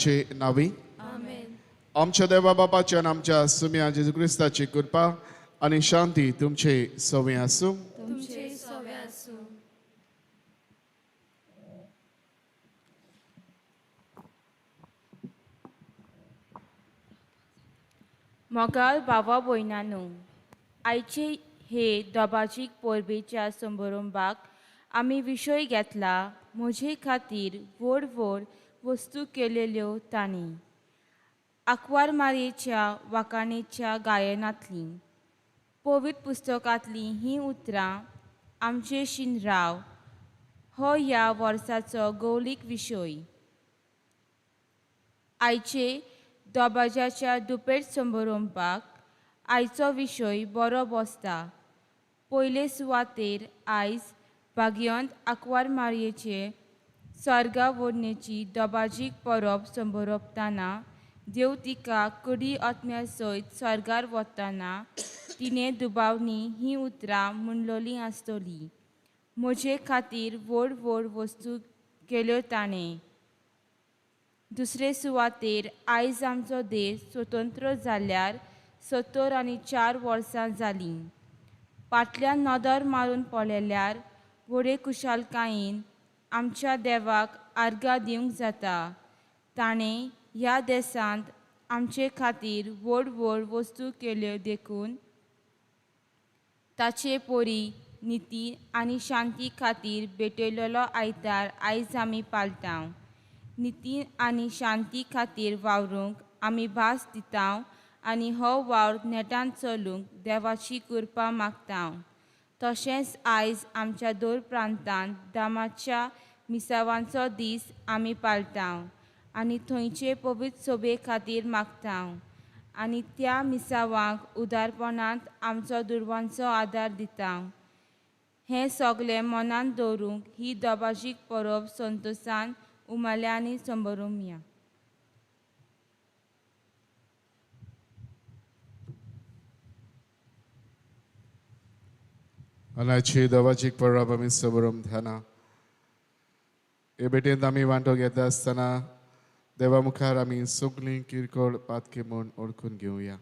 ताचे नावी. आमच्या देवा बापाच्या आनी आमच्या सुम्या जेजू क्रिस्ताची कृपा आनी शांती तुमचे सवे आसूं. तुमचे सवे आसूं. मोगाळ भावा भयणांनो, आयचे हे दोबाजीक परबेच्या समारंभाक आमी विशय घेतला म्हजे खातीर व्हड व्हड वस्तू केलेल्यो तांणी आंकवार मारयेच्या वाखाणेच्या गायनांतलीं पवित्र पुस्तकांतलीं हीं उतरां आमचे शिनराव हो ह्या वर्साचो गौलीक विशय. आयचे दोबाज्याच्या दुपेट समारंभाक आयचो विशय बरो बसता. पयले सुवातेर आयज भाग्यंत आंकवार मारयेचे स्वर्गा व्हडणेची दोबाजीक परब समारोपतना देव तिका कडी आत्म्या सयत स्वर्गार वतना तिणें दुबावणी हीं उतरां म्हणलोलीं आसतलीं. म्हजे खातीर व्हड व्हड वस्तू केल्यो ताणें. दुसरे सुवातेर आयज आमचो देश स्वतंत्र जाल्यार 74 वर्सां जालीं. फाटल्यान नदर मारून पळयल्यार व्हडे खुशालकायेन आमच्या देवाक आर्गां दिवंक जाता. ताणें ह्या देशांत आमचे खातीर व्हड व्हड वस्तू केल्यो देखून ताचे परी निती आनी शांती खातीर भेटयलेलो आयतार आयज आमी पाळटा. निती आनी शांती खातीर वावरूंक आमी भास दिता आनी हो वावर नेटान चलूंक देवाची कृपा मागता. तशेंच आयज आमच्या दोर प्रांतांत दामाच्या मिसावांचो दीस आमी पाळटा आनी थंयचे पवित्र सोबे खातीर मागता आनी त्या मिसावांक उदारपणांत आमचो दुर्वांचो आदार दिता. हें सगलें मनांत दवरूंक ही दोबाजीक परब संतोशान उमाळ्यांनी संबरोवया. आनी दोबाजीक परब आमी सबरोम ध्याना हे भेटेंत आमी वांटो घेता आसतना देवा मुखार आमी सगळीं किरकोळ पातकी म्हूण ओळखून घेवया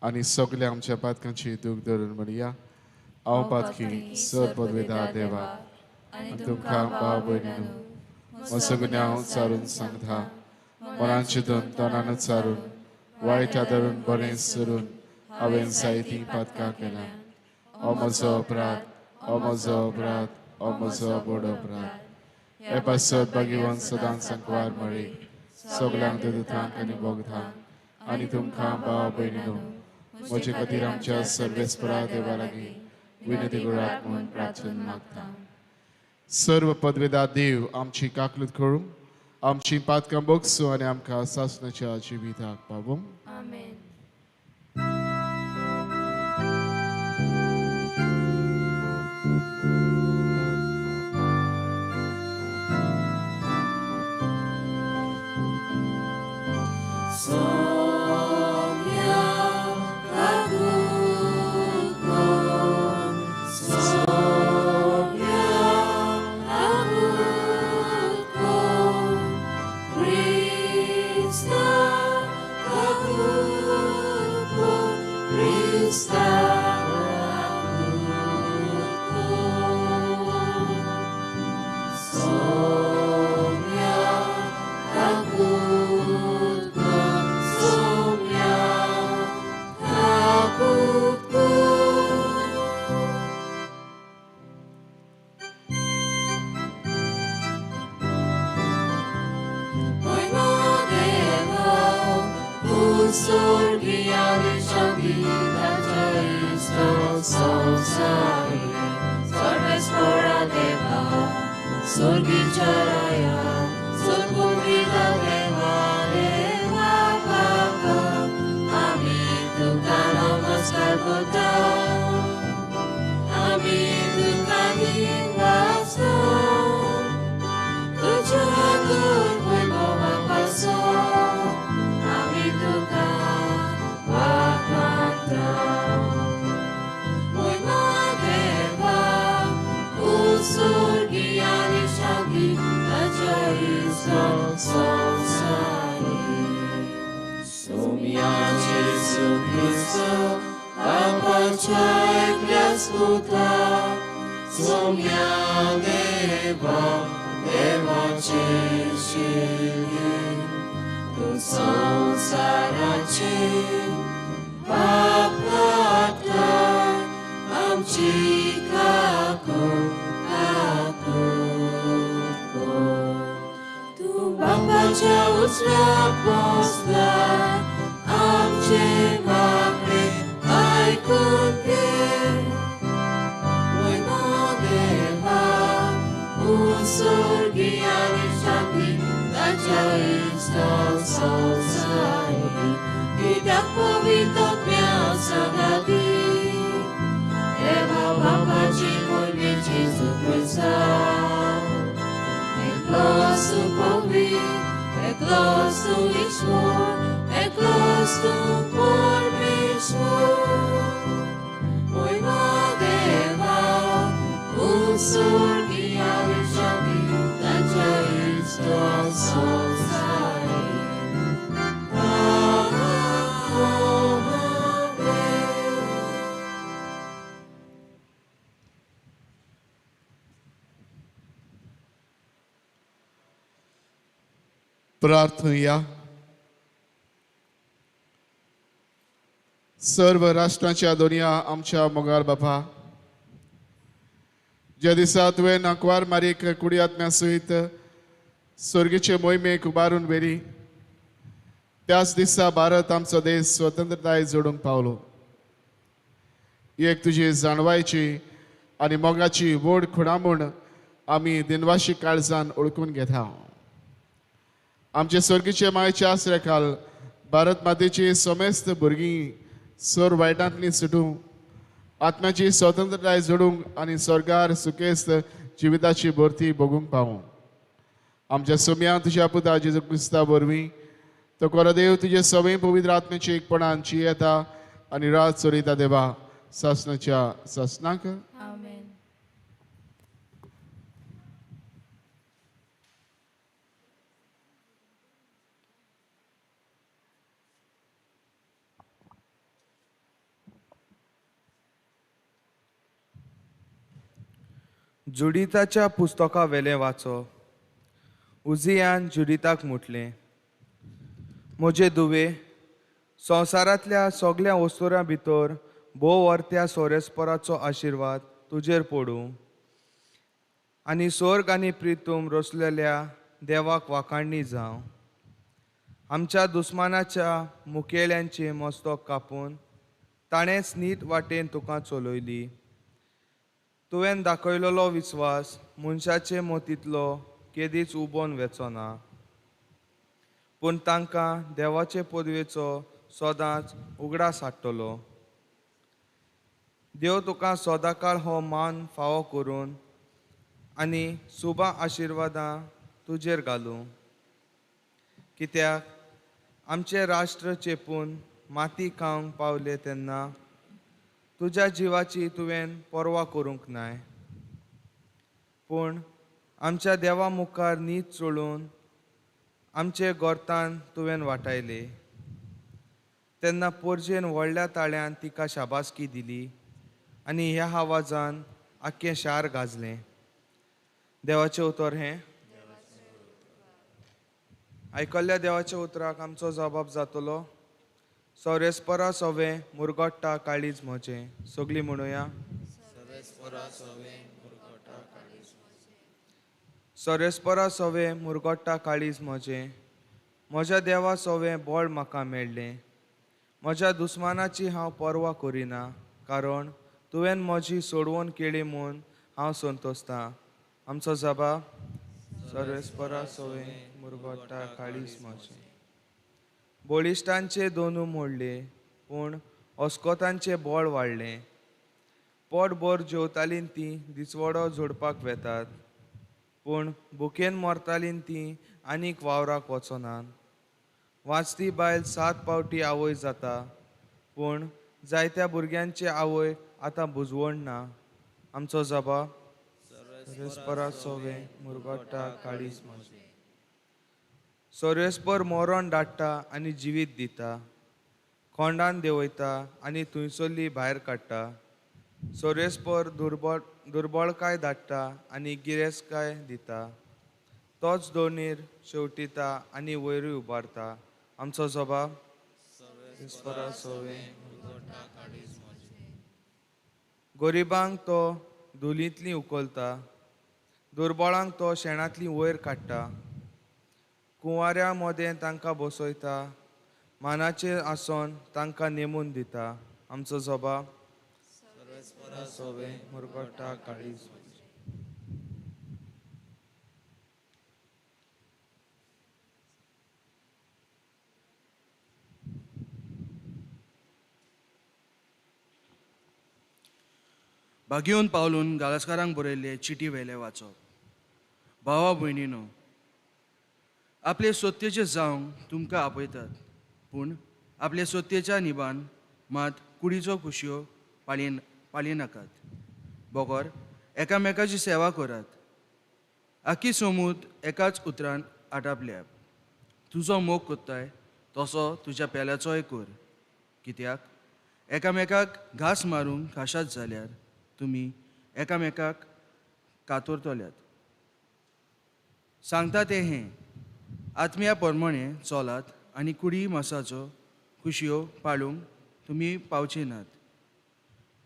आनी सगळ्या आमच्या पातकांची दूख धरून म्हणया, हांव पातकी सर पदवेदा देवा आनी तुमकां भाव भयणीनू म्हजो गुन्यांव चारून सांगता. मनान चिंतून तोंडान चारून वायट आदरून बरें सरून हांवें जायतीं पातकां केल्यां. हो म्हजो अपराध, हो म्हजो अपराध, हो म्हजो व्हड अपराध. हे पासत भाग्यवंत सदांच संकवार मरे सगल्यांक दुतांक आनी बोगदांक आनी तुमकां भाव भयणीनू म्हजे खातीर आमच्या सर्वेस्परा देवा लागीं विनंती करात म्हूण प्रार्थना मागता. सर्व पदवेदा देव आमची काकलूत करूं, आमची पातकां बोगसूं आनी आमकां सासणाच्या जिविताक पावूं. आमेन. Surgiani Shanti, संवसारी. सोम्या जेजू क्रिस्ता बापाच्या एकल्याच पुता, सोम्या देवा देवाचे शिरगे, तूं संवसाराचे पाप काडटा, आमची काकूट काकूट कर. तूं बापाच्या उजव्या बसला, आमचे मागणे आयकून घे. म्हयनो देवा, उत्सर्गी आनी शांती ताच्या इश्टा संवसारी, कित्याक पवित्र आत्म्या सांगाती, देवा बापाची मोहिमे जेजू क्रिस्ता. एकलोच तूं पवित्र, एकलोच तूं ईश्वर, एकलोच तूं परमेश्वर. म्हयनो देवा, उत्सर्गी आनी शांती ताच्या इश्टा संवसारी. आमेन. प्रार्थुया. सर्व राष्ट्रांच्या दोनया आमच्या मोगाळ बापा, ज्या दिसा तुवें नाकवार मारीक कुडी आत्म्या सयत स्वर्गीचे मोहिमेक उबारून व्हेली, त्याच दिसा भारत आमचो देश स्वतंत्रताय जोडूंक पावलो. एक तुजी जाणवायची आनी मोगाची व्हड खुणा म्हूण आमी दिनवाशी काळजान ओळखून घेता. आमचे स्वर्गीचे मायचे आसरे खाल भारत मातेची समेस्त भुरगीं सर वायटांतली सुटूंक, आत्म्याची स्वतंत्रताय जोडूंक आनी स्वर्गार सुखेस्त जिविताची भरती भोगूंक पावूं. आमच्या सोम्या तुज्या पुता जेजू क्रिस्ता वरवीं तो कोरो देव तुजे सवय पवित्र आत्म्याची एकपणान येता आनी रात चलयता देवा सासणाच्या सासणाक. आमेन. जुडिताच्या पुस्तका वेलें वाचो. उजियान जुडिताक म्हटलें, म्हजे दुवे, संवसारांतल्या सगल्या वस्तुरां भितर भोव वर्त्या सोरेस्पराचो आशिर्वाद तुजेर पडूं आनी स्वर्ग आनी प्रितूम रचलेल्या देवाक वाखाणणी जावं. आमच्या दुस्मानाच्या मुखेल्यांचे मस्तक कापून ताणेंच नीट वाटेन तुका चलयली. तुवें दाखयलेलो विस्वास मनशाचे मतींतलो केदीच उबोन वेचो ना, पूण तांकां देवाचे पदवेचो सदांच उगडास हाडटलो. देव तुका सदांकाळ हो मान फावो करून आनी सुबा आशिर्वादां तुजेर घालूं. कित्याक आमचें राष्ट्र चेपून माती खावंक पावलें तेन्ना तुज्या जिवाची तुवें पर्वा करूंक नाय, पूण आमच्या देवा मुखार नीत चोळून आमचे गोर्तान तुवें वाटायले. तेन्ना पोरजेन व्हडल्या ताळ्यान तिका शाबासकी दिली आनी ह्या आवाजान आख्खें शार गाजलें. देवाचें उतर हें. आयकल्ल्या देवाच्या उतराक आमचो जबाब जातलो. सोरेस्परा सोवे मुरगोट्टा काळीज म्हजें. सगळीं म्हणुया. सोरेस्परा सोवे मुरगोट्टा काळीज म्हजें, म्हज्या देवा सोवे बळ म्हाका मेळ्ळें. म्हज्या दुस्मानाची हांव पर्वा करिना, कारण तुवें म्हजी सोडवण केली म्हूण हांव संतोसतां. आमचो जबाब. सोरेस्परा सोवे मुरगोट्टा काळीज म्हजें. बळिश्टांचे दोनू मोडले, पूण अस्कोतांचें बळ वाडलें. पोटभर जेवतालीं तीं दिसवडो जोडपाक वेतात, पूण भुकेन मरतालीं तीं आनीक वावराक वचनात. वाचती बायल 7 पावटी आवय जाता, पूण जायत्या भुरग्यांचे आवय आतां बुजवण ना. आमचो जबाब. सोरेस्परा सोवे मुरगोट्टा काळीज म्हजें. सर्वेस्पर मरण धाडटा आनी जिवीत दिता, खोंडान देंवयता आनी थंयसरली भायर काडटा. सर्वेस्पर दुर्बळकाय धाडटा आनी गिरेस्तकाय दिता. तोच दोनीर शेवटिता आनी वयरूय उबारता. आमचो सभाव. गरिबांक तो धुलींतली उखलता, दुर्बळांक तो शेणांतली वयर काडटा. कुंवाऱ्या मदें तांकां बसयता, मानाचेर आसून तांकां नेमून दिता. आमचो सभाव. मुरगट्टा काळीज. बागेवन पावलून गालस्कारांक बरयल्ले चिटी वेले वाचप. भावा भयणीनो, आपले सत्तेचे जावंक तुमकां आपयतात, पूण आपले सत्तेच्या निबान मात कुडीचो खुशयो पाळयनाकात, बगर एकामेकाची सेवा करात. आखी समूद एकाच उतरान आटापल्या. तुजो मोग कोत्ताय तसो तुज्या पेल्याचोय कर, कित्याक एकामेकाक घास मारूंक खाशात जाल्यार तुमी एकामेकाक कातरतल्यात. सांगता तें हें, आत्म्या प्रमाणे चलात आनी कुडी मासाचो खुशयो पाळूंक तुमी पावचे नात.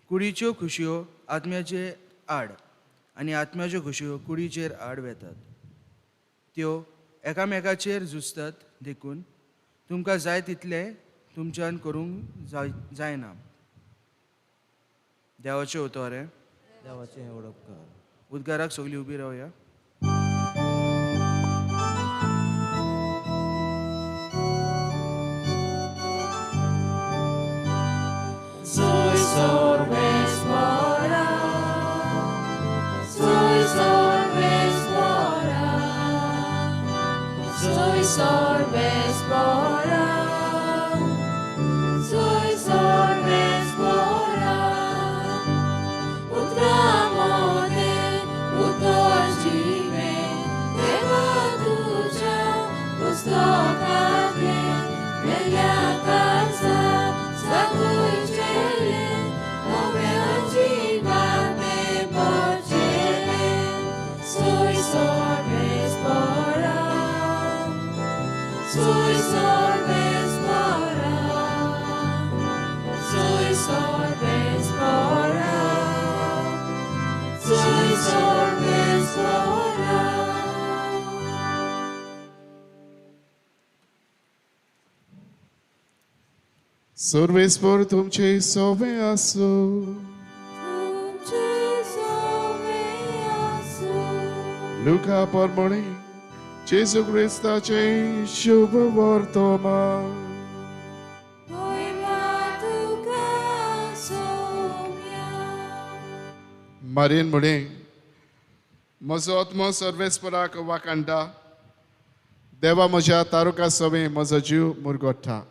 कुडीच्यो खुशयो आत्म्याचे आड आनी आत्म्याच्यो खुशयो कुडीचेर आड वेतात. त्यो एकामेकाचेर झुजतात, देखून तुमकां जाय तितलें तुमच्यान करूंक जायना. देवाचें उतर हें. देवाचें उडपकार. उद्गाराक सगळीं उबी रावया. सर्वेस्पर तुमचे सोबे आसूं. लुका प्रमाणे जेजू क्रिस्ताचे शुभ वर्तमान. मारयेन म्हणें, म्हजो आत्मो सर्वेस्पराक वाखाणटा, देवा म्हज्या तारुका सवें म्हजो जीव मुरगोट्टा.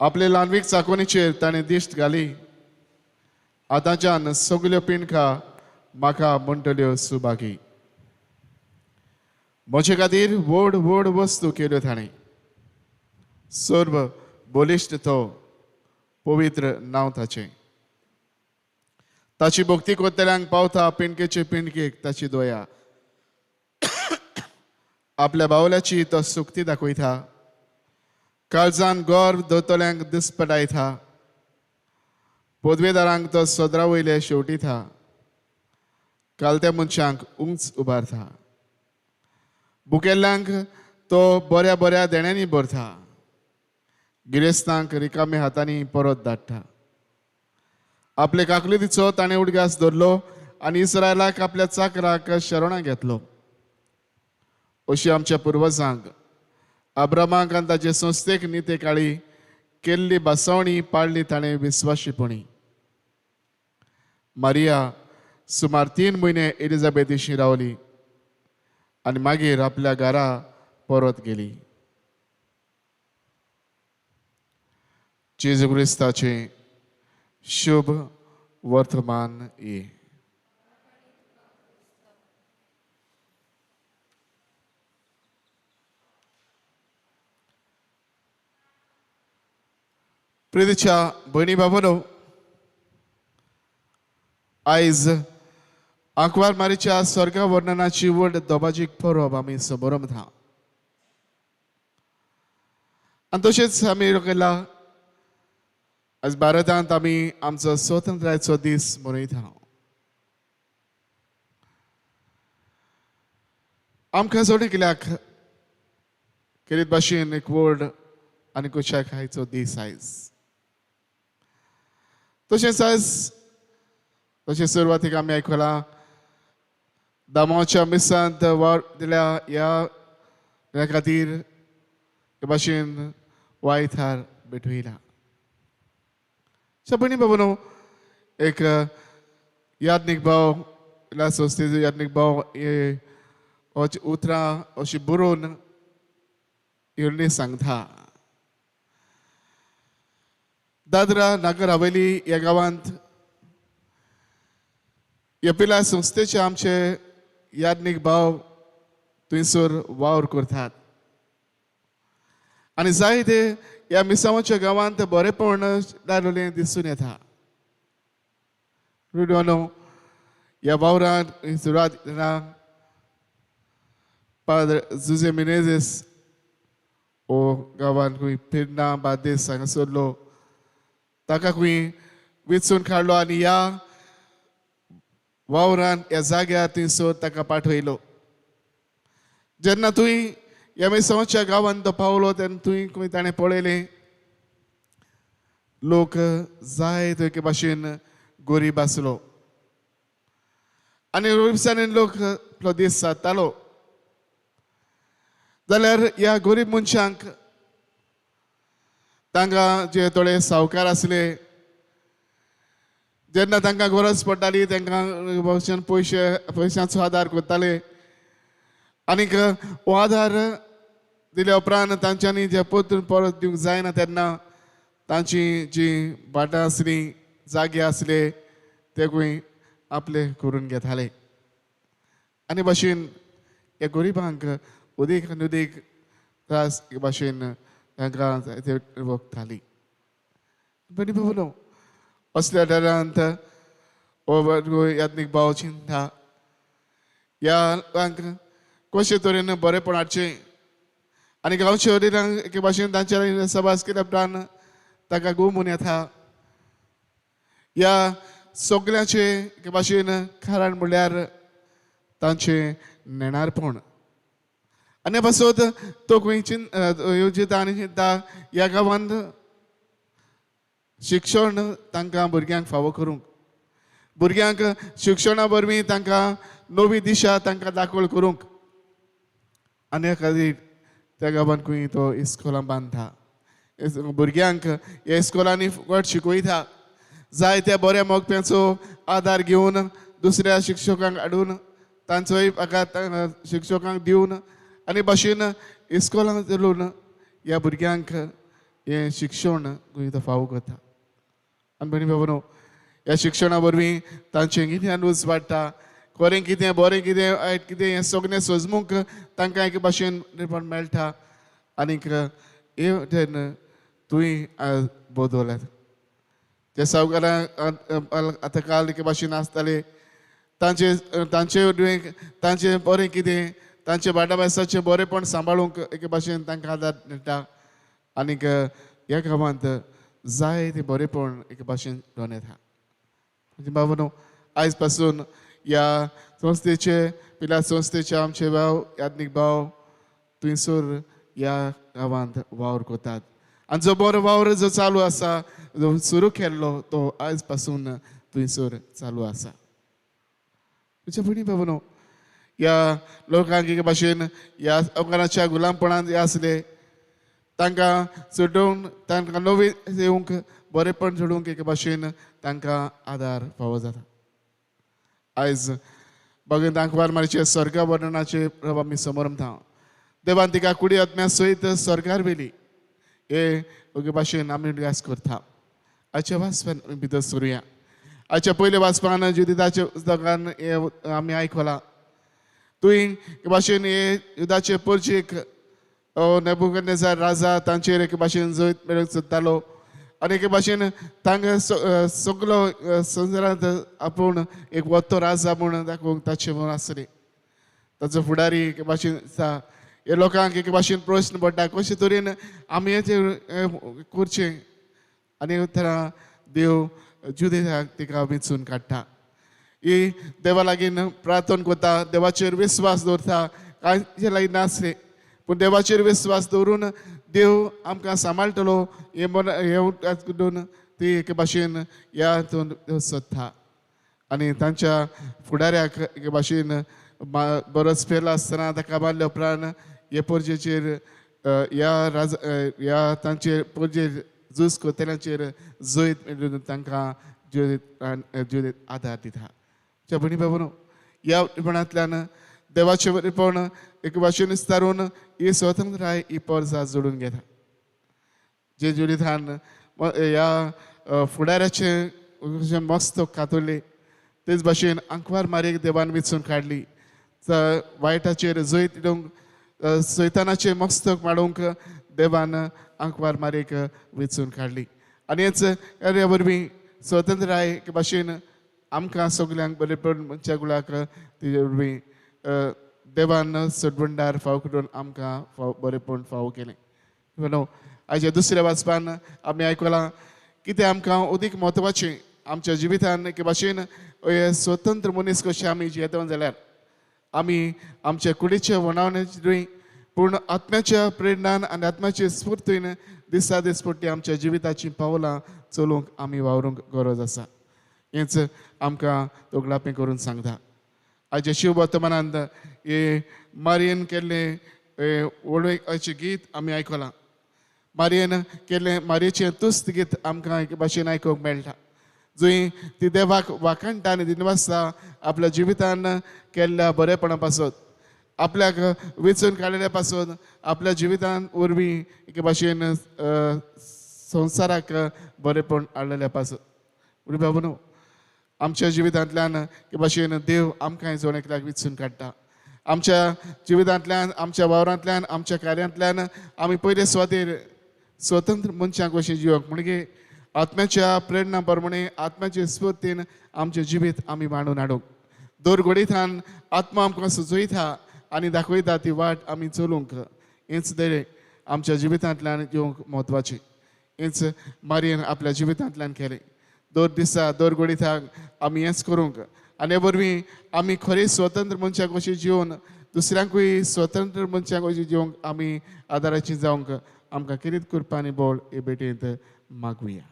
आपले ल्हानवीक चाकोणीचेर ताणें दिश्ट घाली, आतांच्यान सगल्यो पिंडका म्हाका म्हणटल्यो सुभागी. म्हजे खातीर व्हड व्हड वस्तू केल्यो ताणें, सर्व बलिश्ट तो पवित्र नांव ताचें. ताची भक्ती करतल्यांक पावता पिंडकेचे पिंडकेक ताची दया. आपल्या बावल्याची तो सुक्ती दाखयता, काळजान गर्व दवरतल्यांक दिसपटायता. पदवेदारांक तो सदरा वयले शेवटिता, कालत्या मनशांक उंच उबारता. भुकेल्ल्यांक तो बऱ्या बऱ्या देण्यांनी भरता, गिरेस्तांक रिकाम्या हातांनी परत धाडटा. आपले काकलुतीचो ताणें उडगास धरलो आनी इस्रायलाक आपल्या चाकराक शरणां घेतलो. अशी आमच्या पुर्वजांक अब्रामाक आनी ताचे संस्थेक निते काळी केल्ली बसवणी पाळली ताणें विस्वाशीपणी. मारिया सुमार 3 म्हयने एलिझाबेथीशी रावली आनी मागीर आपल्या घरा परत गेली. जेजू क्रिस्ताचें शुभ वर्तमान ये. प्रितीच्या भयणी बाबांनो, आयज आंकवार मारीच्या स्वर्गा वर्णनाची व्हड दोबाजीक परब आमी समोरमता आनी तशेंच आमी केला आज भारतांत आमी आमचो स्वतंत्रायचो दीस मनयता. आमकां जोड केल्याक केरीत भाशेन एक व्हड आनी कुशाक खायचो दीस आयज. तशेंच आयज तशें सुरवातीक आमी आयकलां दामाच्या मिसांत वावर दिल्या ह्या खातीर हे भाशेन वायथार भेटयला. भयणी बाबा एक याज्ञीक भाव ह्या संस्थेचो याज्ञीक भाव हे उतरां अशी बरोवन येवणी सांगता. दादरा नगर हवेली ह्या गांवांत ह्या संस्थेचे आमचे याज्ञीक भाव थंयसर वावर करतात आनी जायते ह्या मिसांवाच्या गांवांत बरेपण दाखयलें दिसून येता. रुडवानो ह्या वावरांत सुरवात पाद्र जुजे मिनेझीस हो गांवांत खंय पिर्ना बार्देस हांगासरलो ताका खंय विचून काडलो आनी ह्या वावरान ह्या जाग्यार थंयसर ताका पाठयलो. जेन्ना तुवें ह्या मिसांवाच्या गांवांत तो पावलो तेन्ना तुवें खंय ताणें पळयलें लोक जाय एके भाशेन गरीब आसलो आनी गरिबसाणेन लोक आपलो दीस सादतालो. जाल्यार ह्या गरीब मनशांक तांकां जे थोडे सावकार आसले जेन्ना तांकां गरज पडटाली तांकां भशेन पयशे पयशांचो आदार करताले आनीक हो आदार दिल्या उपरांत तांच्यांनी जे परतून परत दिवंक जायना तेन्ना तांची जी भाटां आसलीं जागे आसले ते खंय आपले करून घेताले आनी भाशेन ह्या गरिबांक उदीक आनी उदीक त्रास भाशेन तांकां जायते वखताली. बरी बाबा असल्या डरांत हो याज्ञीक भाव चिंता ह्या लोकांक कशे तरेन बरेपण हाडचें आनी गांवचे वडिलांक एके भाशेन तांच्या सभास केल्या उपरांत ताका गुमून येता. ह्या सगळ्यांचे एके भाशेन कारण म्हणल्यार तांचें नेणारपण आनी पासत तो खंय येवजिता आनी चिंता ह्या गांवांत शिक्षण तांकां भुरग्यांक फावो करूंक भुरग्यांक शिक्षणा वरवीं तांकां नवी दिशा तांकां दाखोवल करूंक आनी ह्या खातीर त्या गांवांत खंय तो इस्कोलां बांदता भुरग्यांक ह्या इस्कोलांनी फुकट शिकयता जायत्या बऱ्या मोगप्यांचो आदार घेवन दुसऱ्या शिक्षकांक हाडून तांचोय पगार शिक्षकांक दिवन आनी भाशेन इस्कोलांत चलोवन ह्या भुरग्यांक हें शिक्षण खंय तो फावो करता. आनी भयणी बाबांनो ह्या शिक्षणा वरवीं तांचें गिन्यानूच वाडटा खरें कितें बरें कितें वायट कितें हें सगळें सजमूंक तांकां एके भाशेन निर्माण मेळटा आनीक हे वटेन तुवें बदलल्यात. ते सावकारां आतां काल एके भाशेन आसताले तांचे तांचे तांचें बरें कितें तांचे भाटा भासाचें बरेंपण सांबाळूंक एके भाशेन तांकां आदार मेळटा आनीक ह्या गांवांत जाय तें बरेंपण एके भाशेन घेवन येता. बाबा न्हू आयज पासून ह्या संस्थेचे पिला संस्थेचे आमचे भाव याज्ञीक भाव थंयसर ह्या गांवांत वावर करतात आनी जो बरो वावर जो चालू आसा जो सुरू केल्लो तो आयज पासून थंयसर चालू आसा. तुज्या भयणी बाबा न्हू ह्या लोकांक एके भाशेन ह्या अवघानाच्या गुलामपणांत हे आसले तांकां चडोवन तांकां नवी येवंक बरेंपण जोडूंक एके भाशेन तांकां आदार फावो जाता. आयज भगवंत आंकवार मारीचे स्वर्गा वर्णनाचे आमी समोर म्हणटा देवान तिका कुडी आत्म्या सयत स्वर्गार व्हेली हे एके भाशेन आमी उडगास करता. आयच्या वाचपान आमी भितर सरुया. आयच्या पयल्या वाचपान जुदिताच्या पुस्तकान हे आमी आयकलां तुवें एके भाशेन हे युदाचे परचेक नेबुकदनेझर राजा तांचेर एके भाशेन जैत मेळोवंक सोदतालो आनी एके भाशेन तांकां सगलो संवसारांत आपूण एक वत्तो राजा म्हूण दाखोवंक ताचें म्हूण आसलें. ताचो फुडारी एके भाशेन आसा. हे लोकांक एके भाशेन प्रस्न पडटा कशे तरेन आमी हें करचें. आनी तेन्ना देव जुदेहाक तिका वेंचून काडटा. ही देवा लागीं प्रार्थना करता, देवाचेर विस्वास दवरता. कांय लागीं नासलें पूण देवाचेर विस्वास दवरून देव आमकां सांबाळटलो हें मन हें करून ती एके भाशेन ह्या हातून सोदता. आनी तांच्या फुडाऱ्याक एके भाशेन बरोच पेरला आसतना ताका मारल्या उपरांत हे पोरजेचेर ह्या राज ह्या तांचेर पोरजेर झूज करतल्यांचेर जैत मेळून तांकां जुदेत आदार दिता. भयणी बाबा ह्या रिपणांतल्यान देवाचें बरेपण एके भाशेन विस्तारून ही स्वतंत्रताय ही पोरसा जोडून घेता. जे जुडिथान ह्या फुडाऱ्याचें मस्त कातरलें तेच भाशेन आंकवार मारयेक देवान वेंचून काडली. वायटाचेर जैत दिवंक सैतानाचें मस्तक माडोवंक देवान आंकवार मारयेक वेंचून काडली. आनी हेच कार्या वरवीं स्वतंत्रताय एके भाशेन आमकां सगल्यांक बरेपण मनशा गुळाक तेजे वरवीं देवान सडबंडार फाव करून आमकां फाव बरेपण फावो केलें. न्हू आयच्या दुसऱ्या वाचपान आमी आयकलां कितें आमकां अदीक म्हत्वाचें आमच्या जिवितान एके भाशेन स्वतंत्र मनीस कशें आमी जियेता जाल्यार आमी आमच्या कुडीचे वणावण्याची न्हय पूण आत्म्याच्या प्रेरणान आनी आत्म्याचे स्फूर्तीन दिसा दिसपट्टी आमच्या जिविताचीं पावलां चलोवंक आमी वावरूंक गरज आसा. हेंच आमकां दोगलापें करून सांगता. आयच्या शिव वर्तमानांत हे मारयेन केल्लें व्हडवीकाचें गीत आमी आयकलां. मारयेन केल्लें मारयेचें तुस्त गीत आमकां एके भाशेन आयकूंक मेळटा, जंय ती देवाक वाखाणटा आनी दिनवासता आपल्या जिवितान केल्ल्या बरेपणा पासत, आपल्याक वेंचून काडिल्ल्या पासून, आपल्या जिवितान वरवीं एके भाशेन संवसाराक बरेपण हाडलेल्या पासत. बाबा न्हू आमच्या जिवितांतल्यान एके भाशेन देव आमकां जण एकल्याक वेंचून काडटा. आमच्या जिवितांतल्यान, आमच्या वावरांतल्यान, आमच्या कार्यांतल्यान आमी पयले सुवातेर स्वतंत्र मनशांक कशें जिवप म्हणजे आत्म्याच्या प्रेरणा प्रमाणे आत्म्याचे स्फूर्तीन आमचें जिवीत आमी मांडून हाडूंक. दर घडयतान आत्मा आमकां सुचयता आनी दाखयता ती वाट आमी चलूंक. हेंच धैर्य आमच्या जिवितांतल्यान येवंक म्हत्वाचें. हेंच मारयेन आपल्या जिवितांतल्यान केलें. दर दिसा दर घडयताक आमी हेंच करूंक आनी हे वरवीं आमी खरें स्वतंत्र मनशां कशीं जिवन दुसऱ्यांकूय स्वतंत्र मनशां कशीं जिवंक आमी आदाराची जावंक आमकां किरीत कृपा आनी बळ हे भेटेंत मागुया.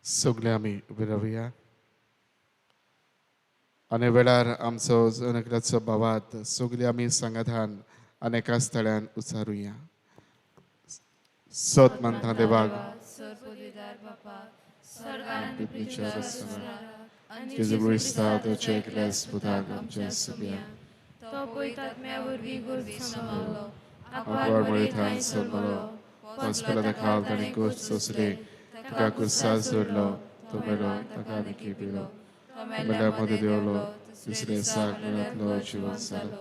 सगळे आमी उबे रावया आनी वेळार आमचो जण एकल्याचो भावात सगळे आमी सांगातान आनी एका स्थळ्यान उचारुया. सत मानता देवाक ताका कुर्सार सोडलो, तो मेलो, ताका आनी पिलो, मेल्या मदें देंवलो, दुसऱ्या दिसाक मेळांतलो जिवन जालो,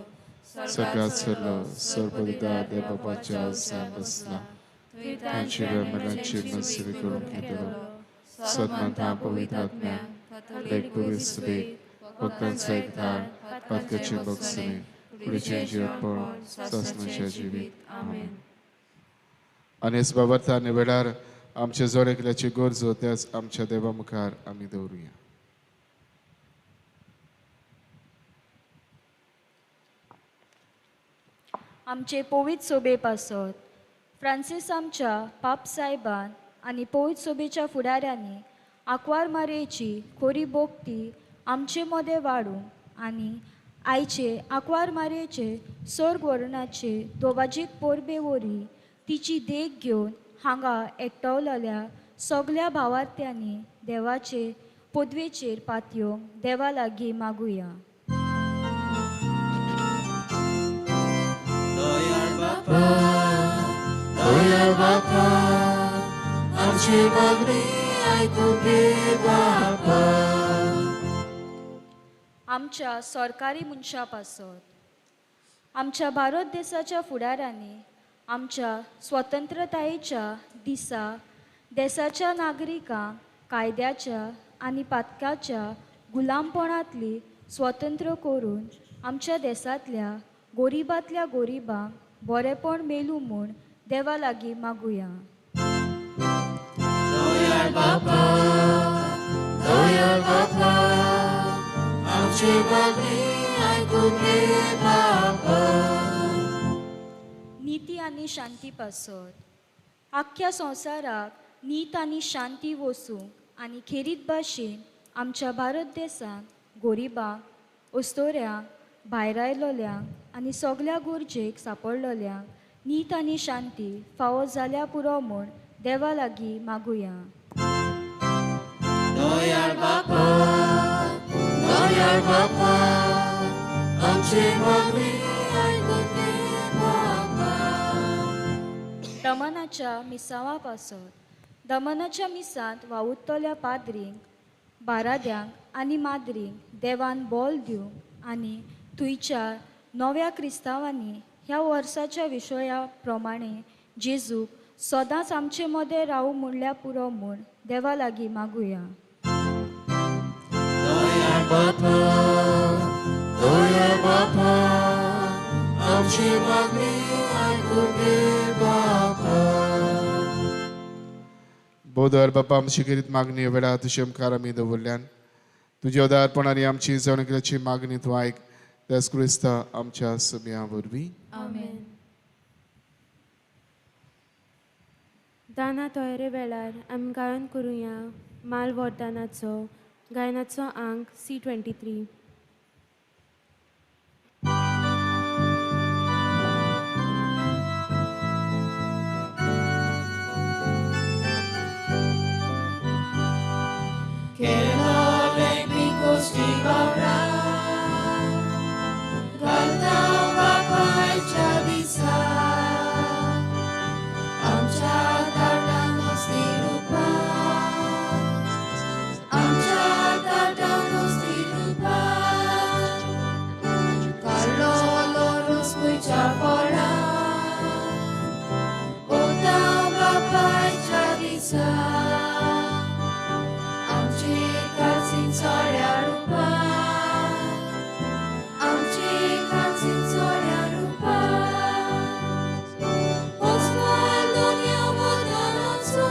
स्वर्गांत सरलो, सर्वदिता देव बापाच्या सान बसला, तांची मेल्यांची मनसेवी करूंक घेतलो. सदमानता पवित्र आत्म्या, एक पवित्र सभेक, भक्तांचो एकधार, पातकाची भोगसणी, कुडीचें जिवपण, सासणाचें जिवीत. आमेन. आनी हेच बाबत आनी वेळार आमच्या जण एकल्याची गरजो त्याच आमच्या देवा मुखार आमी दवरुया. आमचे पवित्र सोबे पासत फ्रांसीस आमच्या पाप साहेबान आनी पवित्र सोबेच्या फुडाऱ्यांनी आंकवार मारयेची खोरी भोक्ती आमचे मदें वाडूंक आनी आयचे आंकवार मारयेचे सर्ग वर्णाचे दोवाजीक परबे वरी तिची देख घेवन हांगा एकठांवलेल्या सगल्या भावार्थ्यांनी देवाचे पदवेचेर पातयो देवा लागीं मागुया. दयाळ बापा, दयाळ बापा, आमची मागणी आयकून घे बापा. आमच्या सरकारी मनशां पासत आमच्या भारत देसाच्या फुडारांनी आमच्या स्वतंत्रतायेच्या दिसा देसाच्या नागरिकांक कायद्याच्या आनी पातकाच्या गुलामपणांतली स्वतंत्र करून आमच्या देसांतल्या गोरिबांतल्या गोरिबांक बरेपण मेलूं म्हूण देवा लागीं मागुया. दयाळ बापा, दयाळ बापा, आमची मागणी आयकून घे बापा. निती आनी शांती पासत आख्ख्या संवसाराक नीत आनी शांती वसूंक आनी खेरीत भाशेन आमच्या भारत देसांत गोरिबांक, अस्तोऱ्यांक, भायर आयलोल्यांक आनी सगल्या गरजेक सांपडलोल्यांक नीत आनी शांती फावो जाल्या पुरो म्हूण देवा लागीं मागुया. दयाळ बापा, दयाळ बापा, आमची मागणी आयकून घे बापा. दमनाच्या मिसांवा पासत दमनाच्या मिसांत वावुरतल्या पाद्रींक, बाराद्यांक आनी माद्रींक देवान बोल दिवंक आनी थंयच्या नव्या क्रिस्तांवांनी ह्या वर्साच्या विशया प्रमाणे जेजूक सदांच आमचे मदें रावूं म्हणल्यार पुरो म्हूण देवा लागीं मागुया. दयाळ बापा, दयाळ बापा, आमची मागणी आयकून घे बापा. बोदर बापा, आमची खेरीत मागणी वेळा तुजे मुखार आमी दवरल्यान तुज्या उदारपण आनी आमची जणकल्याची मागणी तूं आयक त्याच क्रिस्ता आमच्या सभ्या वरवीं. आमेन. दाना तयारे वेळार आमी गायन करुया माल वरदानाचो गायनाचो आंक C23. केलोले कोश्टी बावळा घालता बापायच्या दिसा आमच्या ताटां नुस्ती रुपा, आमच्या ताटां नुस्ती रुपा, काडलोलो रोस खंयच्या फळा ओता बापायच्या दिसा आमची काळजी चोड्या रुपा, आमची काळजी चोड्या रुपा, वचपाक दुनिया वतानाचो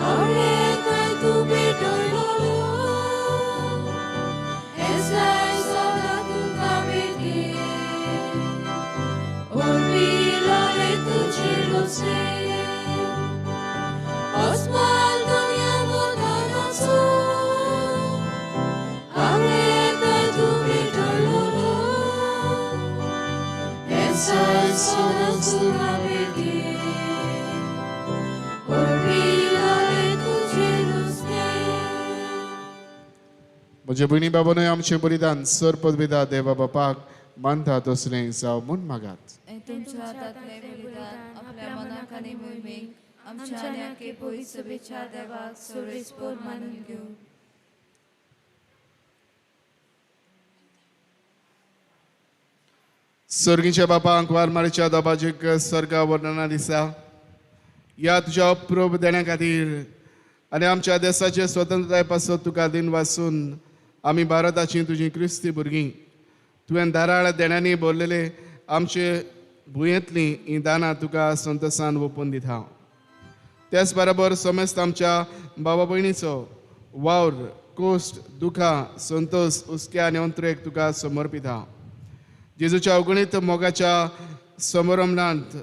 आवडे काय तूं भेटयलोलो एसाय सदां तुका भेटी ओरबिलोले तुजे रोसे Oswald dunia वतानाचो आवडे काय तूं भेटयलोलो एसाय सदां तुका भेटी ओरबिलोले तुजे रोसे. म्हजे भयणी बाबानूय आमचें बलिदान सर पदविदा देवा बापाक मानता तसलें जावं म्हूण मागात. तुमच्या हातांतलें बलिदान आपल्या मनाक आनी मोहिमेक आमच्या आनी आखे पवित्र सभेच्या देवाक सर्वेस्पोर मानून घेवं. सर्गीच्या बापा, आंकवार मारीच्या दबाजीक सर्गा वर्णना दिसा ह्या तुज्या अप्रूप देण्या खातीर आनी आमच्या देसाचे स्वतंत्रताये पासत तुका दिन वासून आमी भारताची तुजी क्रिस्ती भुरगीं तुवें धाराळ देण्यांनी भरलेले आमचे भुंयेंतलीं हीं दानां तुका संतोसान ओपून दिता. त्याच बरोबर समेस्त आमच्या बाबा भयणीचो वावर, कोश्ट, दुखां, संतोष, हुस्क्या आनी अंतरेक तुका समर्पिता. जेजूच्या अगणीत मोगाच्या समरमणांत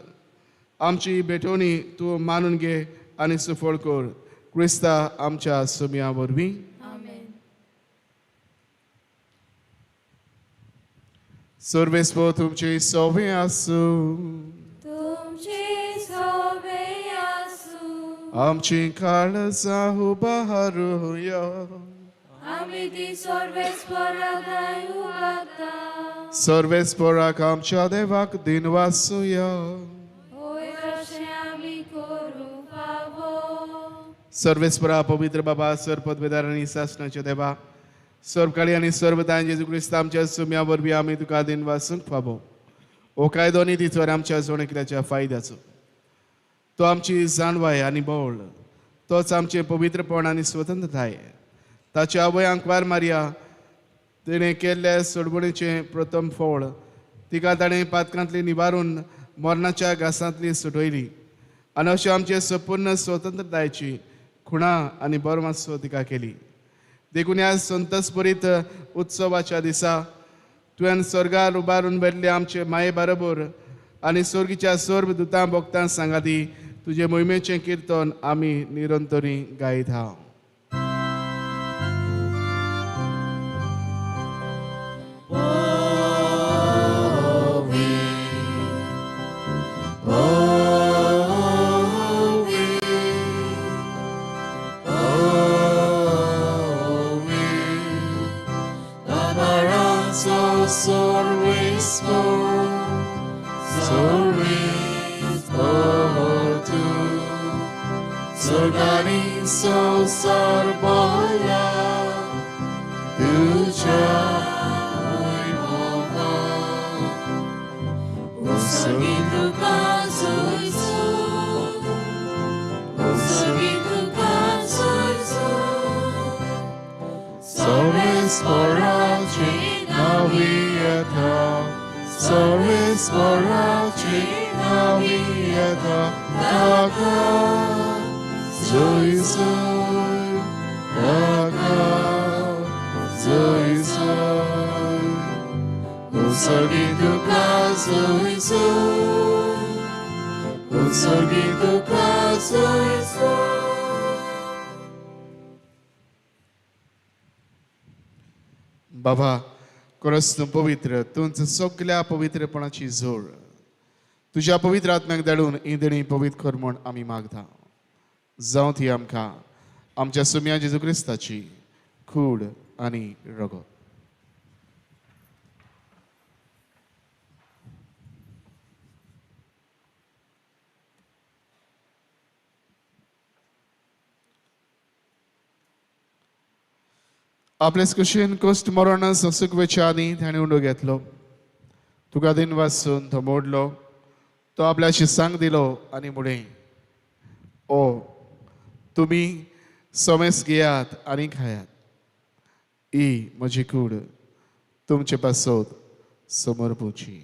आमची भेटवणी तूं मानून घे आनी सुफळ कर. क्रिस्ता आमच्या सुमया वरवीं. आमेन. सर्वेस्पो तुमची सोवे आसूं. तुमची सोवे आसूं. आमची काळजां उबारुया. आमी ती सर्वेस्परादाय उबारता. सर्वेस्पराक आमच्या देवाक दिनवासुया. होय अशें आमी करूंक फावो. सर्वेस्परा पवित्र बाबा सर्व पदवेदार आनी सासणाच्या देवा सर्वकाळी आनी सर्वदान जेजू क्रिस्त आमच्या सुम्या वरवीं आमी तुका दिनवासूंक फावो. हो कायदो न्ही तिचो आमच्या जोणेकल्याच्या फायद्याचो. तो आमची जाणवाय आनी बळ, तोच आमचें पवित्रपण आनी स्वतंत्रताय. ताच्या आवय आंकवार मारिया तिणें केल्ल्या सोडवणेचें प्रथम फळ तिका ताणें पातकांतली निवारून मरणाच्या घासांतली सुटयली आनी अशें आमचे संपूर्ण स्वतंत्रतायेची खुणा आनी बरमासो तिका केली. देखून ह्या संतसभरीत उत्सवाच्या दिसा तुवें स्वर्गार उबारून व्हेल्ले आमचे माये बरोबर आनी स्वर्गीच्या सर्व दुतां भक्तां सांगाती तुजे मोहिमेचें किर्तन आमी निरंतरी गायत आहात. बाबा खरंच तूं पवित्र, तूंच सगल्या पवित्रपणाची जोड. तुज्या पवित्र आत्म्याक धाडून ही देणी पवित्र कर म्हूण आमी मागता. जावं ती आमकां आमच्या सुम्या जेजू क्रिस्ताची कूड आनी रगत. आपलेच कुशीन कोश्ट मरण सोसूक वेच्या आदीं ताणें उंडो घेतलो, तुका दिन वासून तो मोडलो, तो आपल्या शिसांक दिलो आनी म्हणलें, ओ तुमी समेस घेयात आनी खायात, ही म्हजी कूड तुमचे पासत समर्पुची.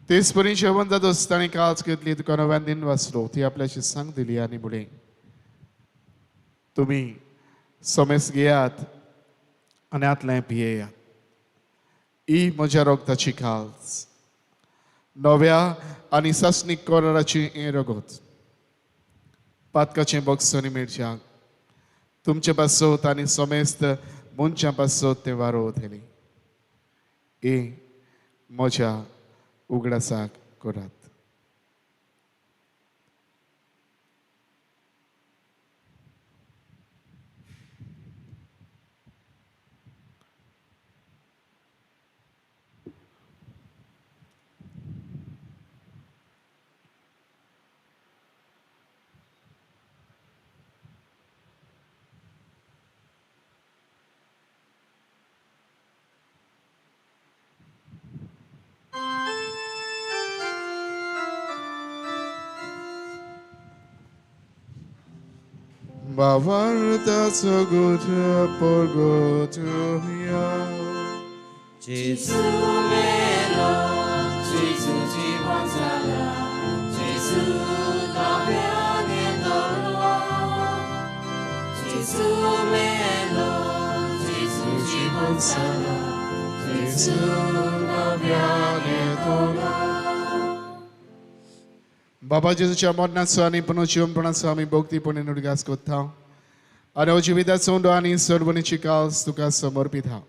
तेच परी जेवण जातच ताणें काळज घेतली, तुका नव्यान दिन वाचलो, ती आपल्याशी सांग दिली आनी म्हणलें, तुमी समेस घेयात आनी आतलें पियेयात, ही म्हज्या रगताची काळज, नव्या आनी सासणीक कराराची हें रगत, पातकाचें बक्षणी मेळच्याक तुमचे पासत आनी समेस्त मनशां पासत तें वारो वतली. हे म्हज्या उगडासाक करात. Bavartaço gutu porgotu ya Jesu melo, Jesu jiwanzala, Jesu dabiane dolo, Jesu melo, Jesu कोनसाला जेजू नव्यान येतलो. बाबा जेजूच्या मरणाचो आनी पुनर्जिवनपणाचो आमी भक्तीपणे उडगास करता आनी हो जिविताचो उंडो आनी सर्वणीची कास तुका समर्पिता.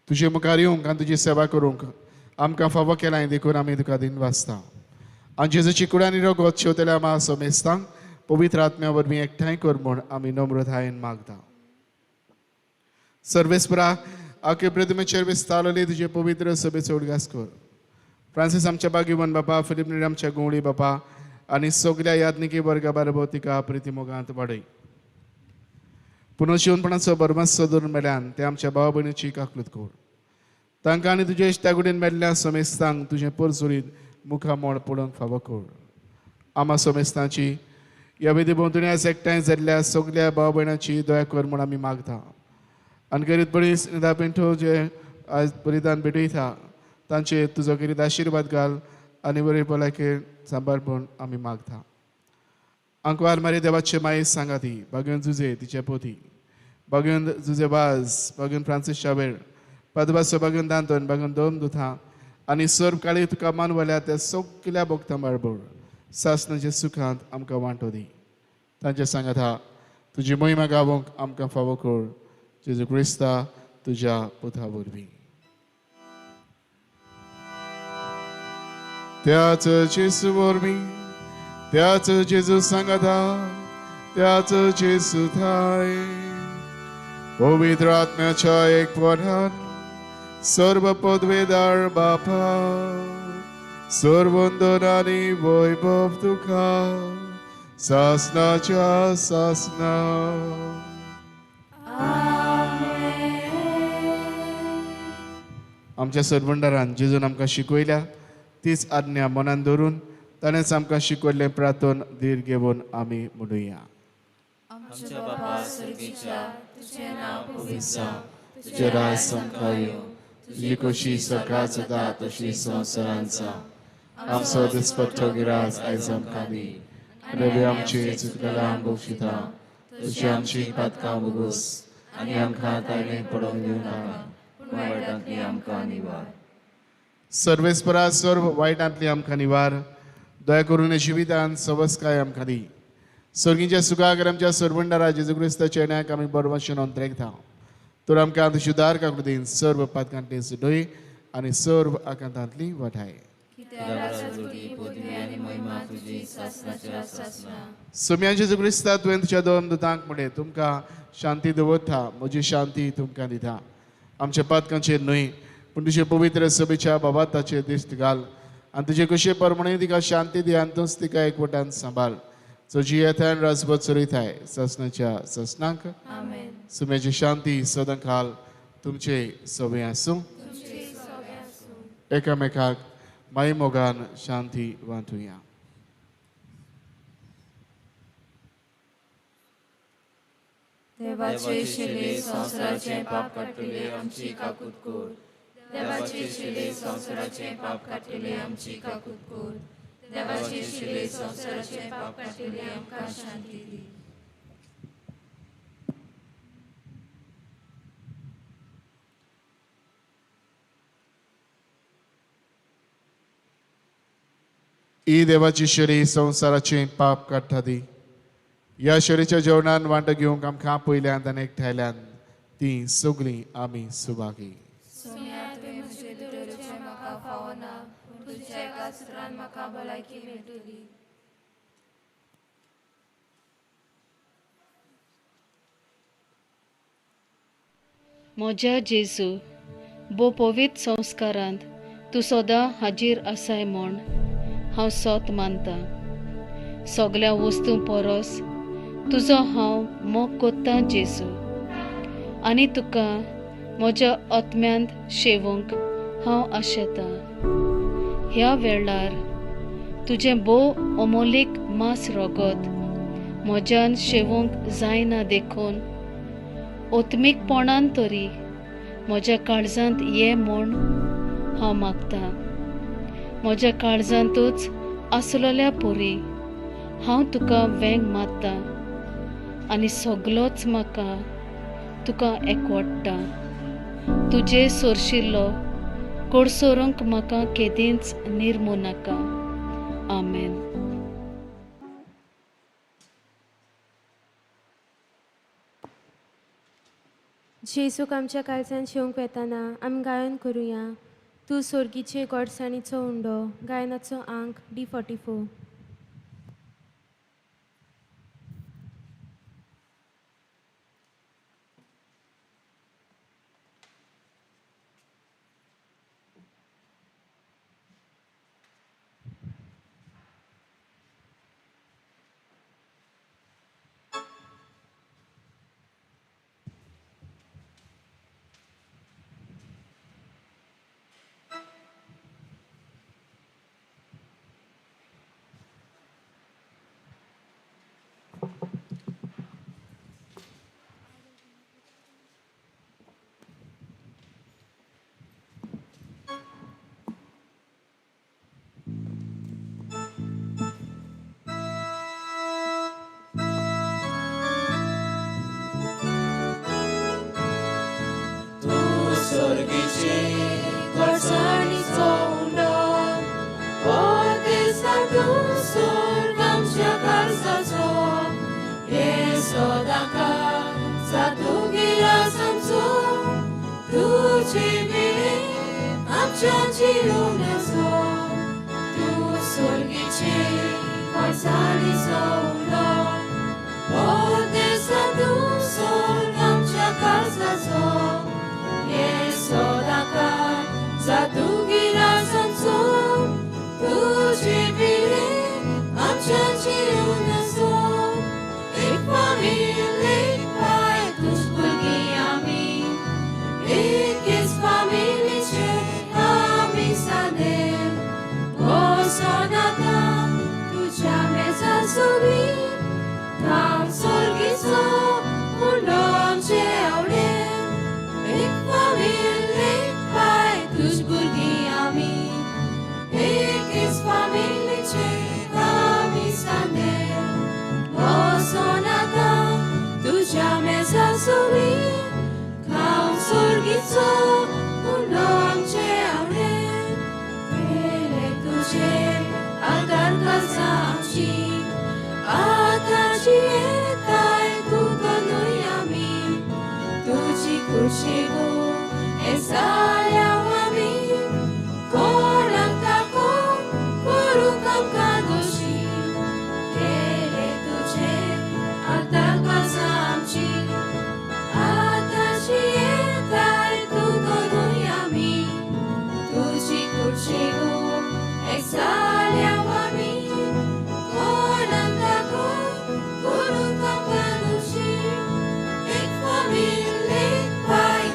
तुजे मुखार येवंक आनी तुजी सेवा करूंक आमकां फावो केलां देखून आमी तुका दिन वाचता. आनी जेजूची कुड आनी रगत शेवतल्या आमा समेस्तांक पवित्र आत्म्या वरवीं एकठांय कर म्हूण आमी नम्रतायेन मागता. सर्वेस्परा आखे प्रतिमेचेर विस्तारलेली तुजे पवित्र सभेचो उडगास कर. फ्रांसीस आमच्या बागीवन बापा, फिलीप नेरी आमच्या गवळी बापा आनी सगल्या याज्ञिकी वर्गा बाराबर तिका प्रितीमोगांत वाडय. पुनर्जिवनपणाचो भरमासो धरून मेल्यान ते आमच्या भाव भयणीची काकलूत कर. तांकां आनी तुजे इश्टागुडीन मेल्ल्या समेस्तांक तुजें परजुरीत मुखामळ पळोवंक फावो कर. आमा समेस्तांची ह्या विधी भोंवतणी आयज एकठांय जाल्ल्या सगल्या भाव भयणाची दया कर म्हूण आमी मागता. आनी गरीब बरीस निदा पिंटो जे आयज बलिदान भेटयता तांचे तुजो गरीब आशिर्वाद घाल आनी बरी भलायके सांबाळ म्हूण आमी मागता. आंकवार मारी देवाचे माये सांगा ती बागेवन जुजे तिचे पोती, बागेवन जुजे वाज, बागेवन फ्रांसीस शावेर, पदवासो बागेवन दांतन, बागेवन दोम दुथा आनी सर्व काळी तुका मानवल्या त्या सगल्या भोगता बारबोर सासनाच्या सुखांत आमकां वांटो दी. तांचे सांगाता तुजी मोहिमा गावोंक आमकां फावो कर जेजू क्रिस्ता तुज्या पुता वरवीं. त्याच जेजू वरवीं, त्याच जेजू सांगाता, त्याच जेजू थाय पवित्र आत्म्याच्या एकवटान सर्व पदवेदार बापा सर्वंदन आनी वैभव तुका सासनाच्या सासना. आमच्या सरवंडारान जेजून आमकां शिकयल्या तीच आज्ञा मनान धरून ताणेंच आमकां शिकयल्लें प्रार्थन धीर घेवन आमी म्हणुया. आमच्या बापा स्वर्गीच्या, तुझें नांव पवित्र जावं, तुजें राज आमकां येवं, तुजी खोशी सकाळ जाता तशी संवसारांत जावं. आमचो दिसपट्टो गिरास आयज आमकां दी आनी आमची चुकलें बक्षिता तशी आमची पातकां भोगोस आनी आमकां ताणें पडोवंक दिवं नाका पूण वायटांतली आमकां निवार. सर्वेस्परा सर्व वायटांतली आमकां निवार. दया करून जिवितान सवस्काय आमकां दी. सर्गीच्या सुखाक आमच्या सरवंडारा जेजू क्रिस्ताच्या येण्याक आमी बरवाशेन अंतरेकता. तर आमकां तुजी उदार काकुळटीन सर्व पातकांतली सुटय आनी सर्व आकांतांतली वाटाय. सोम्या जेजू क्रिस्ता तुवें तुज्या दोन दुतांक म्हणलें तुमकां शांती दवरता, म्हजी शांती तुमकां दिता. आमच्या पातकांचेर न्हय पूण तुजे पवित्र सभेच्या बाबाताचेर दिश्ट घाल आनी तुजे कशे प्रमाणे तिका शांती दी आनी तूंच तिका एकवटान सांबाळ. तुजी येतान राजभर चलयताय ससनाच्या ससनाक. सुम्याची शांती सदां काल तुमचे सवे आसूं. एकामेकाक माई मोगान शांती वांटुया. देवाचे शिले संवसाराचें पाप काडटले आमची काकूत कर. देवाचे शिले संवसाराचें पाप काडटले आमची काकूत कर. देवाचे शिले संवसाराचें पाप काडटले आमकां शांती दी. ही देवाची शरी संवसाराचें पाप काडटा ती. ह्या शरीच्या जेवणान वांटो घेवंक आमकां पयल्यान आनी एकठांयल्यान ती सगळीं आमी सुभागी. सोम्या, तुवें म्हजें दवरचें म्हाका फावना, पूण तुज्या एका सुत्रान म्हाका भलायकी मेळटली. म्हज्या जेजू, भोव पवित्र संस्कारांत तूं सदां हाजीर आसाय म्हूण हांव सोत मानता. सगल्या वस्तूं परस तुजो हांव मोग कोत्तां जेजू, आनी तुका म्हज्या आत्म्यांत शेवूंक हांव आशेतां. ह्या वेळार तुजें भोव अमोलीक मांस रगत म्हज्यान शेवूंक जायना देखून आत्मीकपणान तरी म्हज्या काळजांत ये म्हूण हांव मागतां. म्हज्या काळजांतूच आसलेल्या पुरी हांव तुका वेंग मारतां आनी सगलोच म्हाका तुका एकवटता. तुजे सोरशिल्लो कोडसोरूंक म्हाका केदींच निर्मू नाका. आमेन. जेजूक आमच्या काळजान शेवंक वेताना आमी गायन करुया तूं सोर्गीचे गोडसाणीचो उंडो गायनाचो आंक D44. स्वर्गीचे गोडसाणीचो उंडो ओ देसा तूं स्वर्ग आमच्या काळजाचो हे सदांकाळ जातूं गिरास आमचो तुजे मेरेन आमच्या जिवनाचो तूं स्वर्गीचे गोडसाणीचो उंडो ओ देसा तूं स्वर्ग आमच्या काळजाचो सदांकाळ जातूं गिरास आमचो तुजे मेरेन आमच्या जिवनाचो एक फामील एक पाय तुज भुरगीं आमी एकेच फामिलीचे आमी सादें बसोन आतां तुज्या मेजा सगळीं खावंक सोर्गीचो उंडो आमचे आवडे एक फामील एक पाय तुज भुरगीं आमी एकेच फामिलीचे आमी सांदे बसोन आतां तुज्या मेजा सगळीं खावंक सोर्गीचो उंडो आमचे आवडे केले तुजे आदार काळजां आमची आतांची येताय तूं न्हय आमी तुजी कुशी गो एसाल्या आमी कोणाक ताको करूंक आमकां दोशी केले तुजे आदार काळजां आमची आतांची येताय तूं न्हय आमी तुजी कुशी गो एसाल्या आमी कोणाक ताको करूंक आमकां दोशी एक फामील एक पाय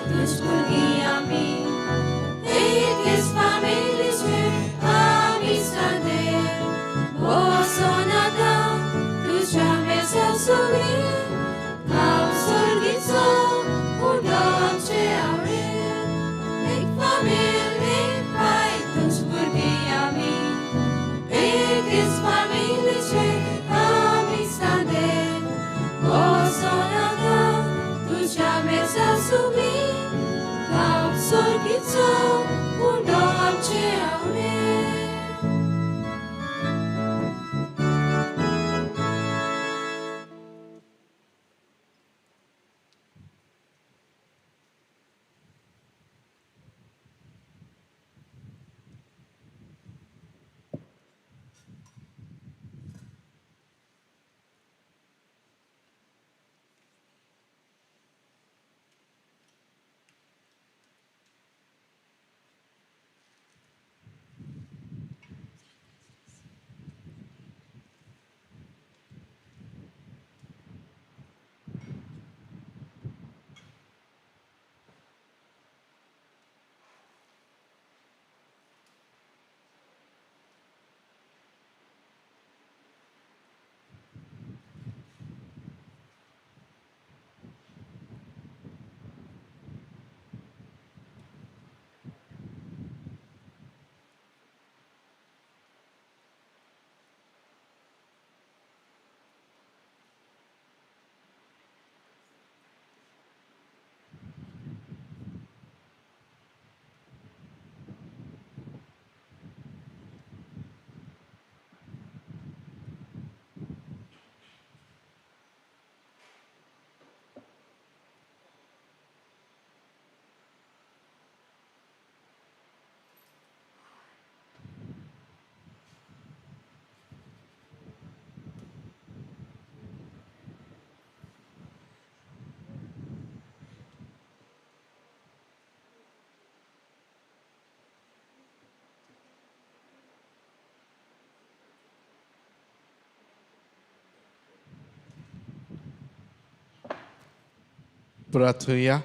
प्रार्थुया.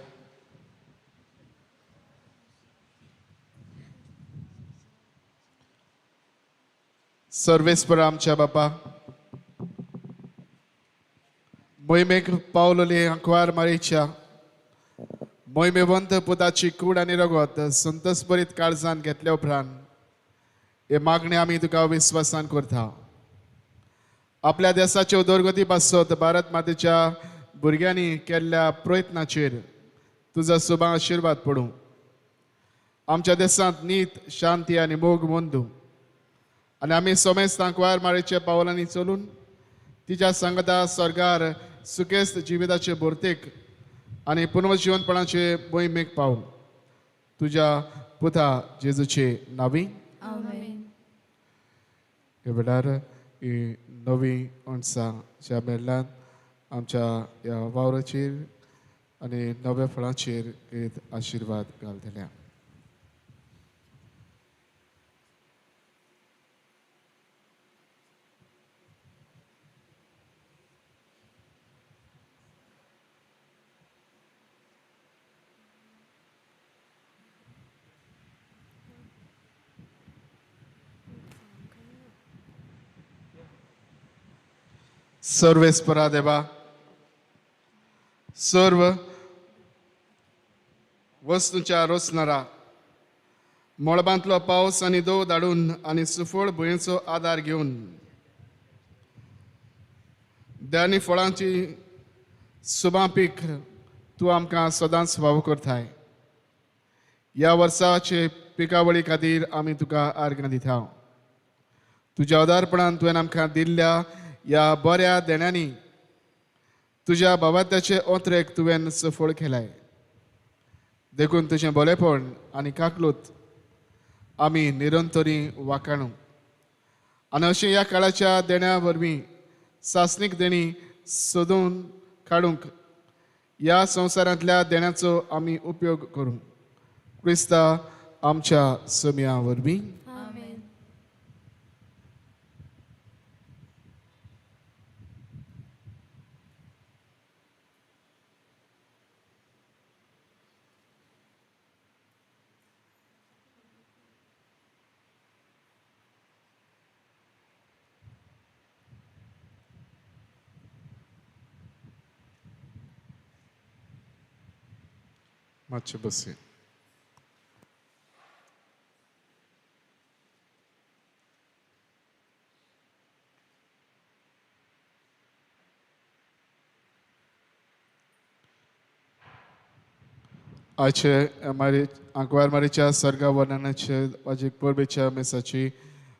सर्वेस्पर आमच्या बापा, मोहिमेक पावलोले आंकवार मारीच्या मोहिमेवंत पुताची कूड आनी रगत संतोषभरीत काळजान घेतल्या उपरांत हे मागणी आमी तुका विस्वासान करता. आपल्या देशाचे उदरगती पासत भारत मातेच्या भुरग्यांनी केल्ल्या प्रयत्नाचेर तुजो सुबा आशिर्वाद पडूं. आमच्या देशांत नीत, शांती आनी मोग मोंदू आनी आमी समेस्त आंकवार मारीच्या पावलांनी चलून तिच्या सांगता स्वर्गार सुखेस्त जिविताचे भरतेक आनी पुनर्जिवनपणाचे मोहिमेक पावूं. तुज्या पुता जेजूचे नावी. आमेन. हे वेळार ही नवी अणसां ज्या मेळ्ळ्यात आमच्या ह्या वावराचेर आनी नव्या फळांचेर एक आशिर्वाद घालतल्या. सर्वेस्परा देवा, सर्व वस्तूंच्या रोसणारा मळबांतलो पावस आनी दव धाडून आनी सुफळ भुंयेचो आदार घेवन द्यानी फळांची सुबां पीक तूं आमकां सदांच फावो करताय. ह्या वर्साचे पिकावळी खातीर आमी तुका आर्गां दिता. तुज्या आदारपणान तुवें आमकां दिल्ल्या ह्या बऱ्या देण्यांनी तुज्या भावात्याचे ओंत्रेक तुवें सफळ केलाय. देखून तुजें बरेपण आनी काकलूत आमी निरंतरी वाखाणू आनी अशें ह्या काळाच्या देण्या वरवीं सासणीक देणी सोदून काडूंक ह्या संवसारांतल्या देण्याचो आमी उपयोग करूं. क्रिस्ता आमच्या सम्या वरवीं. मातशें बसया. आयचे मारी आंकवार मारीच्या सर्गा वर्णनाचे वाजीक परबेच्या मिसाची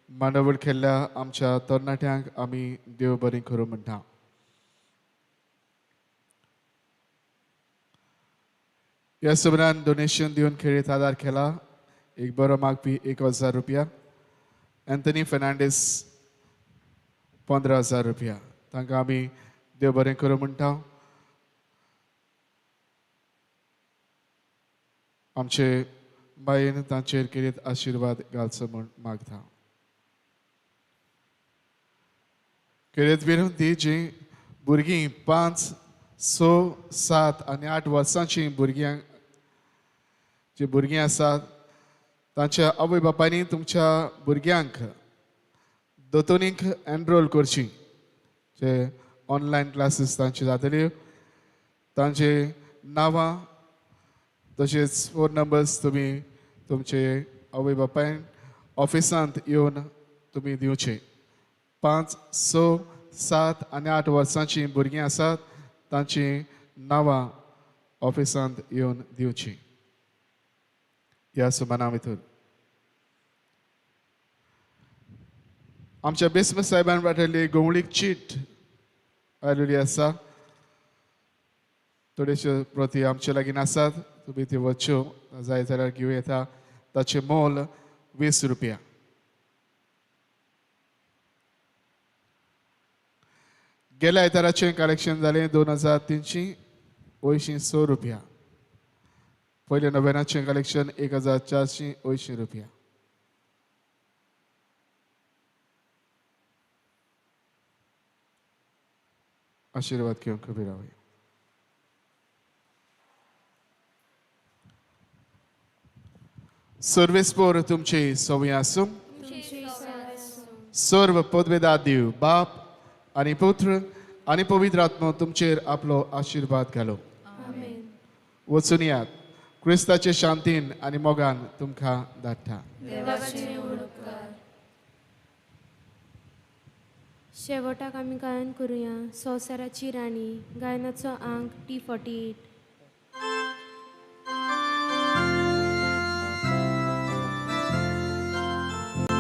मांडावळ केल्ल्या आमच्या तरणाट्यांक आमी देव बरी करूं म्हणटा. ह्या सुमरान डोनेशन दिवन खेळीत आदार केला. एक बरो मागपी 1000 रुपया, एंथनी फेर्नांडीस 15,000 रुपया. तांकां आमी देव बरें करूं म्हणटा. आमचे बायेन तांचेर खेरीत आशिर्वाद घालचो म्हूण मागता. खेरीत विनंती जी भुरगीं 5, 6, 7 आनी 8 वर्सांची भुरग्यांक जी भुरगीं आसात तांच्या आवय बापायनी तुमच्या भुरग्यांक दोतोनीक एनरोल करची. जे ऑनलायन क्लासीस तांची जातल्यो तांची नांवां तशेंच फोन नंबर्स तुमी तुमचे आवय बापायन ऑफिसांत येवन तुमी दिवचे. 5, 6, 7 आनी 8 वर्सांची भुरगीं आसात तांची नांवां ऑफिसांत येवन दिवची. ह्या सुमाना भितर आमच्या बिस्म साहेबान वाटयल्ली गोंवळीक चीट आयलेली आसा. थोड्योश्यो प्रती आमचे लागीं आसात, तुमी त्यो वच्च्यो जाय जाल्यार घेवं येता. ताचें मोल 20 रुपया. गेल्या आयताराचें कलेक्शन जालें 2386 रुपया. पयल्या नोव्हेंब्राचें कलेक्शन 1480 रुपया. आशिर्वाद घेवंक उबी रावया. सर्वेस्पोर तुमची संवय आसूं. सर्व पदवेदा देव बाप आनी पुत्र आनी पवित्र आत्मो तुमचेर आपलो आशिर्वाद घालो. वचून यात, क्रिस्ताचे शांतीन आनी मोगान तुमकां धाडटा. शेवटाक आमी गायन करुया संवसाराची राणी, गायनाचो आंक T48.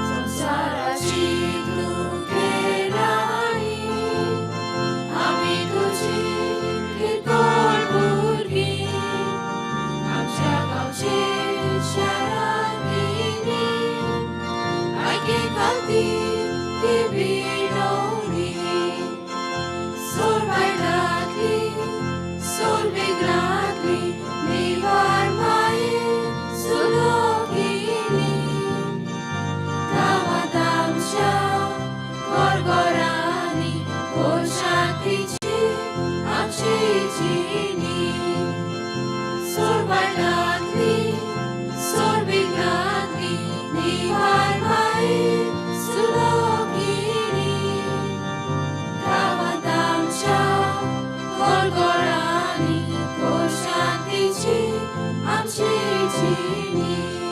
संवसाराची तूं राणी, आमी तुजी किरकोळ भुरगीं, आमच्या गांवचे शारांनी आयके खातीर ती विनवणी. सोर बायलांतली सोर विघ्नांतली निवार माये सुलोकिनी, गांवांत आमच्या घरघरांनी शांतीची आमची जिणी. सोर बायलांतली सोर विघ्नांतली निवार माये सुलोकिनी, गांवांत आमच्या घरघरांनी शांतीची आमची जिणी.